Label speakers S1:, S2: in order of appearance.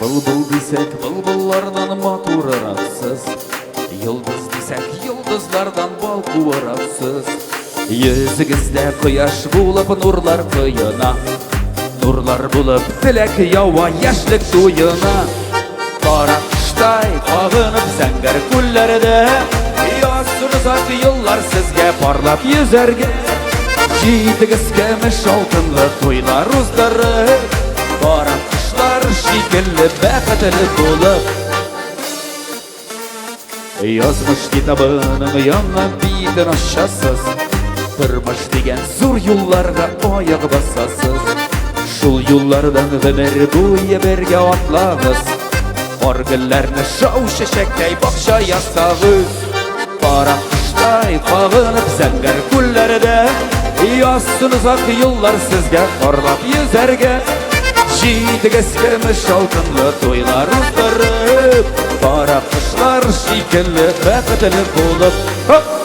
S1: Былбыл дисәк, былбыллардан матурыраксыз. Йолдыз дисәк, йолдызлардан балкуыраксыз. Йөзегездә кояш булып нурлар коена. Нурлар булып теләк ява яшьлек туена. Кара кыштай кагынып зәңгәр күлләрдә Язсын озак еллар сезгә парлап йөзәргә. Җитегез көмеш алтынлы туйлар уздырып, Кара кошлар шикелле бәхетле булып. Язмыш китабының яңа битен ачасыз, Тормыш дигән зур юлларга аяк басасыз. Шул юллардан гомер буе бергә атлагыз, Пар гөлләрне шау чәчәктәй бакча ясагыз. Кара кыштай кагынып зәңгәр күлләрдә Язсын озак юллар сезгә парлап йөзәргә. Җитегез көмеш алтынлы туйлар уздырып, Кара кошлар шикелле бәхетле булып. Хоп!